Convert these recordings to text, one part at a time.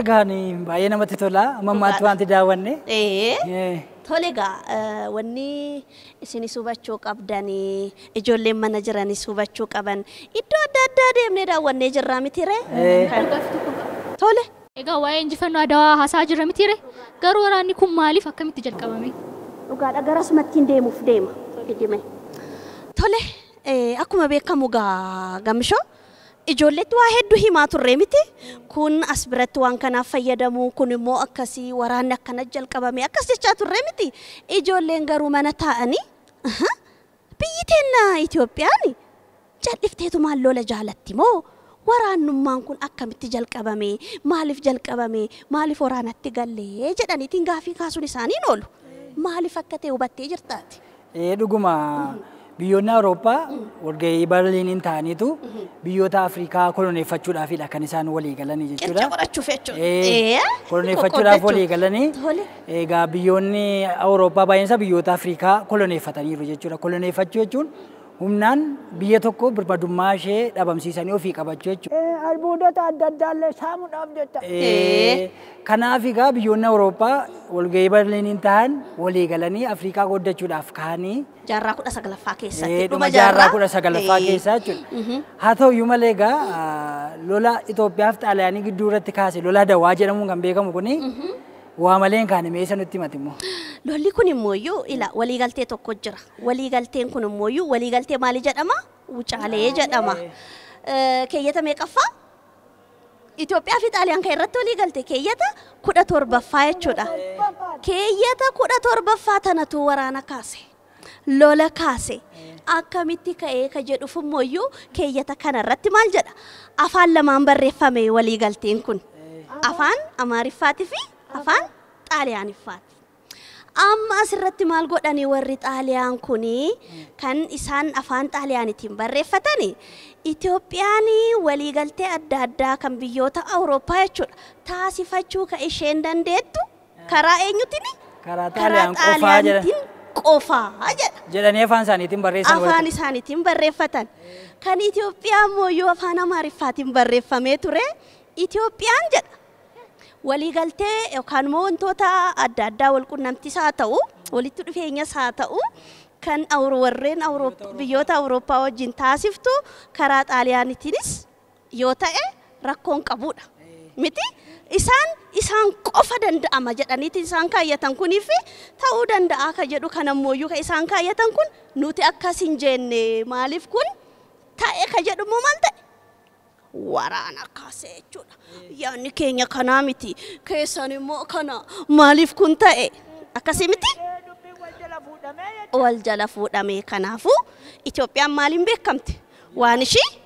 Egaa baay'ee namatti tola. Amma ammaatti wanti daawwanne. Tole egaa wanni isinis hubachuu qabdanii ijoolleen mana jiranis hubachuu qaban iddoo adda addaa deemnee daawwannee jirraa mitiree? Tole. Egaa waa'ee injifannoo Adawaa haasaa jirra mitiree? Garuu waraanni kun maaliif akkamitti jalqabame? Dhugaadha garasumatti deemuuf deema. Tole akkuma beekamu gaa gamshoo ijoolleetti waa hedduu himaa turre miti. Kun as biratti waan kanaaf fayyadamu kun immoo akkasii waraanni akkana jalqabame akkas jechaa turre miti. Ijoolleen garuu mana taa'anii biyyi teenna Itoophiyaan jal'ifteetu maal lola jaalatti moo waraannummaan kun akkamitti jalqabame maaliif jalqabame maaliif waraanatti gallee jedhaniitiin gaafii kaasuun isaanii oolu. Maaliif akka ta'e hubattee jirtaati? Dhuguma biyyoonni Awurooppaa walgahii Berliiniin ta'aniitu biyyoota Afrikaa koloneeffachuudhaafidha kan isaan walii galanii jechuudha. Qirca godhachuuf jechuudha. Koloneeffachuudhaaf walii galanii egaa biyyoonni Awurooppaa baay'een isaa biyyoota Afrikaa koloneeffataniiru jechuudha. Koloneeffachuu jechuun humnaan biyya tokko birmadummaa ishee dhabamsiisanii ofii qabachuu jechuudha. Albuudota adda addaallee saamuudhaaf jecha. Kanaaf egaa biyyoonni Awurooppaa walgahii Berliiniin ta'an walii galanii Afrikaa qooddachuudhaaf ka'anii. Jaarraa 19ffaa keessatti. Dhuma jaarraa 19ffaa keessa jechuudha. Haa ta'uyyuu malee egaa lola Itoophiyaa fi Xaaliyaanii gidduu irratti kaase lola Adawaa jedhamuun kan beekamu kuni waa malee hin kaane meeshaa nutti himati immoo. Lolli kun immoo ila waliigaltee tokko jira. Waliigalteen kun immoo waliigaltee maali jedhama? Wucaalee jedhama. Keeyyata meeqaffaa? Itoophiyaa fi Xaaliyaan kan irratti waliigalte keeyyata 17ffaa jechuudha. Keeyyata 17ffaa tanatu waraana kaase. Lola kaase. Akkamitti ka'ee ka jedhuuf immoo keeyyata kana irratti maal jedha? Afaan lamaan barreeffame waliigalteen kun. Afaan Amaariffaatii fi afaan Xaaliyaaniffaati. Amma asirratti maal godhanii warri Xaaliyaan kuni kan isaan afaan Xaaliyaanitiin barreeffatani Itoophiyaan waliigaltee adda addaa kan biyyoota Awurooppaa jechuudha taasifachuu kan isheen dandeettu karaa eenyutiin? Karaa Xaaliyaan qofaa jedhan. Qofaa jedha. Jedhanii afaan isaaniitiin barreessan. Afaan isaaniitiin barreeffatan. Kan Itoophiyaa immoo afaan Amaariffaatiin barreeffamee ture Itoophiyaan jedha. Waliigaltee yookaan immoo wantoota adda addaa wal qunnamtiis haa ta'u walitti dhufeenyas haa ta'u kan warreen biyyoota Awurooppaa wajjin taasiftu karaa Xaaliyaanitiinis yoo ta'e rakkoon qabudha. Miti isaan qofa danda'ama jedhaniiti isaan kaayyatan kunii fi ta'uu danda'a ka jedhu kan ammoo kan isaan kaayyatan kun nuti akkas hin jenne maaliif kun ta'e ka jedhu immoo maal ta'e? Waraana kaasee jechuudha. Yaanni keenya kanaa miti. Keessan immoo kana maaliif kun ta'e? Akkasii miti? Wal jala fuudhamee kanaafuu Itoophiyaan maaliin beekamti? Waan ishii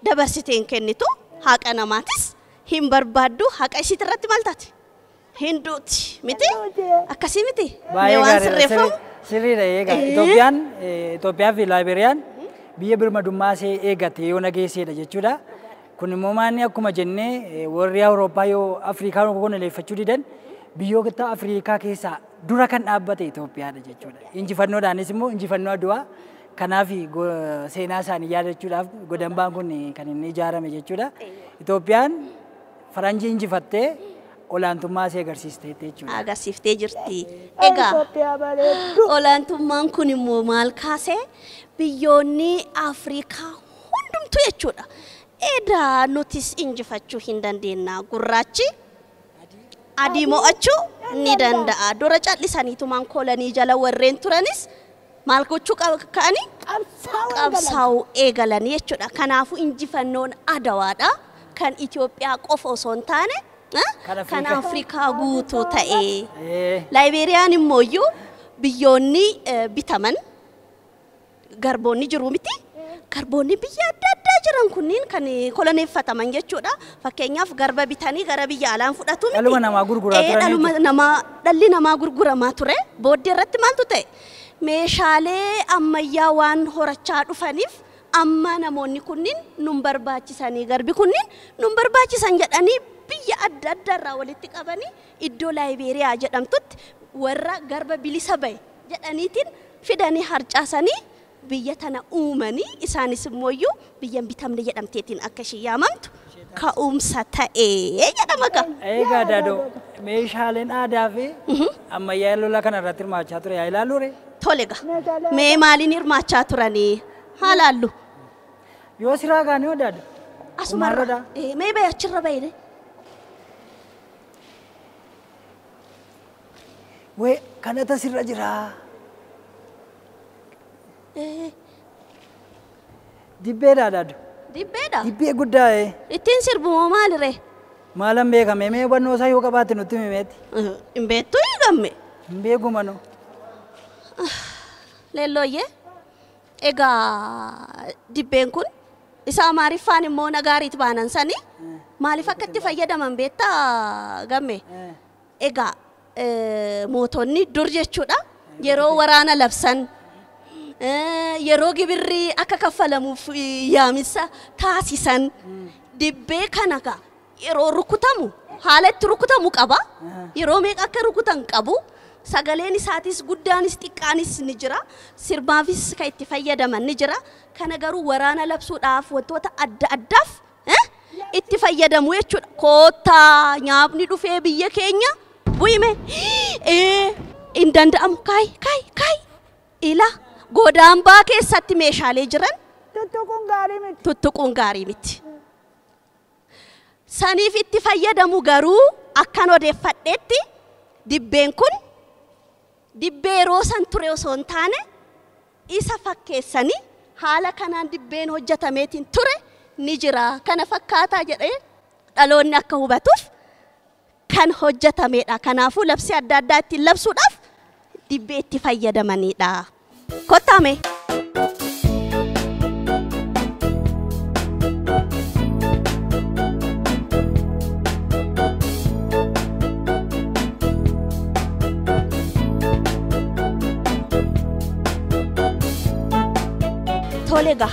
dabarsitee hin kennitu haqa namaatis hin barbaaddu haqa ishiit irratti maal taate? Hin duuti miti? Akkasii miti? Baay'ee gaariidha. Sirriidha egaa Itoophiyaan Itoophiyaa fi Laayibeeriyaan biyya birmadummaa ishee eegatte yoo nageesseedha jechuudha. Kun immoo maanni akkuma jennee warri Awurooppaa yoo Afrikaa koloneeffachuu didan biyyoota Afrikaa keessaa dura kan dhaabbate Itoophiyaadha jechuudha. Injifannoodhaanis immoo injifannoo Adwaa kanaaf seenaa isaanii yaadachuudhaaf godambaan kun kan inni ijaarame jechuudha. Itoophiyaan faranjii injifattee olaantummaa ishee agarsiisteetti jechuudha. Agarsiiftee jirti. Egaa olaantummaan kun immoo maal kaasee biyyoonni Afrikaa hundumtuu jechuudha. Edaa nutis injifachuu hin dandeenya. Gurraachi adii mo'achuu ni danda'a. Dura callisaniitumaan kolonii jala warreen turanis maal gochuu ka'anii? Qabsaa'uu eegalanii jechuudha. Kanaafuu injifannoon Adawaadha. Kan Itoophiyaa qofa osoo hin taane kan Afrikaa guutuu ta'e. Laayibeeriyaan immoo biyyoonni bitaman garboonni jiru miti. Garboonni biyya adda addaa jiran kunniin kan koloneeffataman jechuudha. Fakkeenyaaf garba bitanii gara biyya alaan fudhatu miti. Dhaluma namaa gurguraa turan. Dhalli namaa gurguramaa ture. Booddee irratti maaltu ta'e? Meeshaalee ammayyaa waan horachaa dhufaniif amma namoonni kunniin nun barbaachisanii garbi kunniin nun barbaachisan jedhanii biyya adda addaa irraa walitti qabanii iddoo Laayibeeriyaa jedhamtutti warra garba bilisa bahe jedhaniitiin fidanii harcaasanii biyya tana uumanii isaanis immoo biyya hin bitamne jedhamteetiin akka ishee yaamamtu ka'umsa ta'ee jedhama gaa. Egaa Daadoo meeshaaleen aadaa fi ammayyaa lola kana irratti hirmaachaa ture yaa ilaallu ree? Tole gaa. Mee maaliin hirmaachaa turanii? Haa laallu. Yoo siraa kaane hoo Daadoo? Asumarra. Mee bahe achirra bahee. Wee kanatu asirra jira. Dibbeedha Daadoo. Dibbeedha? Dibbee guddaa. Ittiin sirbu moo maaliree? Maalan beekame mee hubannoo isaa yoo qabaatte nutti himeeti. Hin beektu hiikamme. Hin beeku manoo. Leellooyyee egaa dibbeen kun isa Amaariffaan immoo nagaariit baanan sani maaliif akka itti fayyadaman beektaa gamme? Egaa mootonni dur jechuudha yeroo waraana labsan yeroo gibirri akka kaffalamuuf yaamisa taasisan dibbee kana gaa yeroo rukutamu haala itti rukutamu qaba yeroo meeqa akka rukutan qabu sagaleen isaatis guddaanis xiqqaanis ni jira sirbaafis kan itti fayyadaman ni jira kana garuu waraana labsuudhaaf wantoota adda addaaf itti fayyadamu jechuudha koottaa nyaapni dhufee biyya keenya bu'ime hin danda'amu kaay kaay kaay ila godaambaa keessatti meeshaalee jiran tuttuquun gaarii miti. Tuttuquun gaarii miti. Saniif itti fayyadamu garuu akkan odeeffadheetti dibbeen kun dibbee yeroo san ture osoo hin taane isa fakkeessanii haala kanaan dibbeen hojjetameetiin ture ni jira. Kana fakkaataa jedhee dhaloonni akka hubatuuf kan hojjetamedha. Kanaafuu labsii adda addaa ittiin labsuudhaaf dibbee itti fayyadamanidha. Kottaa mee. Tole gaa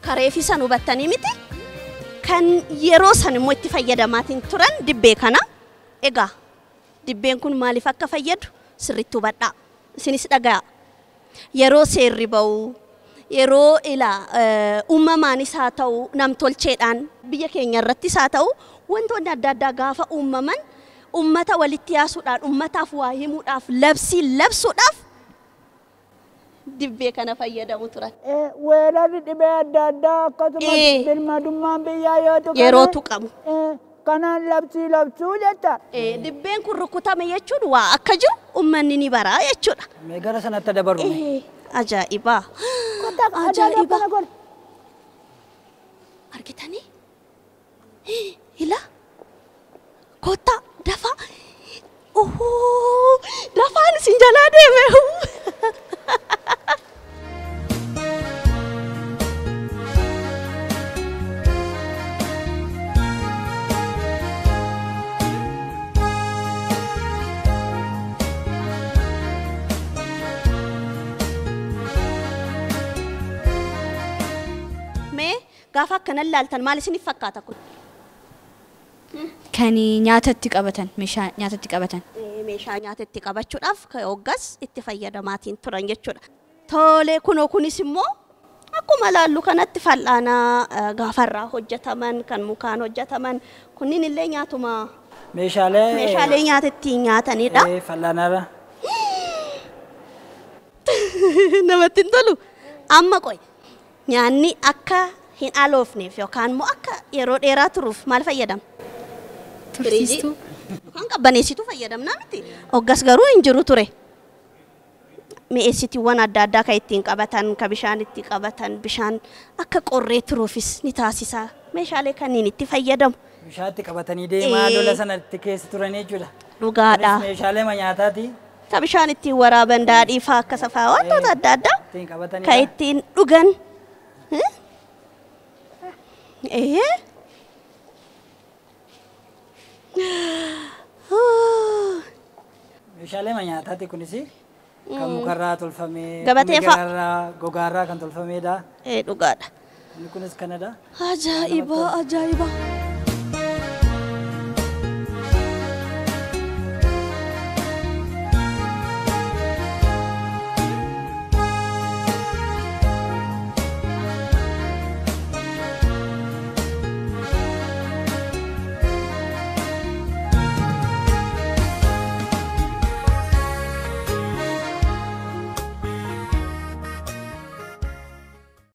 kareefi san hubattanii miti kan yeroo san immoo itti fayyadamaatiin turan dibbee kana. Egaa dibbeen kun maaliif akka fayyadu sirriitti hubadhaa. Isinis dhaga'a. Yeroo seerri ba'u yeroo ilaa uumamaanis haa ta'u namtolcheedhaan biyya keenya irrattis haa ta'u wantoonni adda addaa gaafa uumaman uummata walitti yaasuudhaan uummataaf waa himuudhaaf labsii labsuudhaaf dibbee kana fayyadamu turan. Weerarri dhibee adda addaa akkasumas birmadummaan biyyaa yoo tuqame yeroo tuqamu. Kanaan labsii labsuu jecha. Dibbeen kun rukutame jechuun waa akka jiru uummanni ni baraa jechuudha. Mee gara sanatti dabarru. Ajaa'iba! Ajaa'iba! Argitanii? Ila kottaa dafaa! Dafaan isin jalaa deeme! Gaafa akkana ilaaltan maal isiniif fakkaata kun? Kan nyaatatti qabatan, meeshaa nyaatatti qabatan. Meeshaa nyaatatti qabachuudhaaf hoggas itti fayyadamaatiin turan jechuudha. Tole kunoo kunis immoo akkuma laallu kanatti fal'aana gaafarraa hojjetaman kan mukaan hojjetaman kunniin illee nyaatuma meeshaalee nyaata ittiin nyaatanidha. Fal'aanarra. Namatti hin tolu. Amma qoy nyaanni akka hin aloofneef yookaan immoo akka yeroo dheeraa turuuf maal fayyadama? Tursiistuu. Yookaan qabbaneessituu fayyadamnaa miti. Hoggas garuu hin jiru ture. Mi'eessitiiwwan adda addaa kan ittiin qabatan, kan bishaan itti qabatan, bishaan akka qorree turuufis ni taasisa. Meeshaalee kanneen itti fayyadamu. Bishaan itti qabatanii deemaa lola sanatti keessa turan jechuudha. Dhugaadha. Meeshaalee nyaataati. Kan bishaan ittiin waraaban daadhii fa'aa akka safaa wantoota adda addaa kan ittiin dhugan. Meeshaalee nyaataati kunis kan mukarraa tolfamee, Gabatee fa'a. Gogaarraa kan tolfameedha. Dhugaadha. Inni kunis kanadha. Ajaa'iba! Ajaa'iba!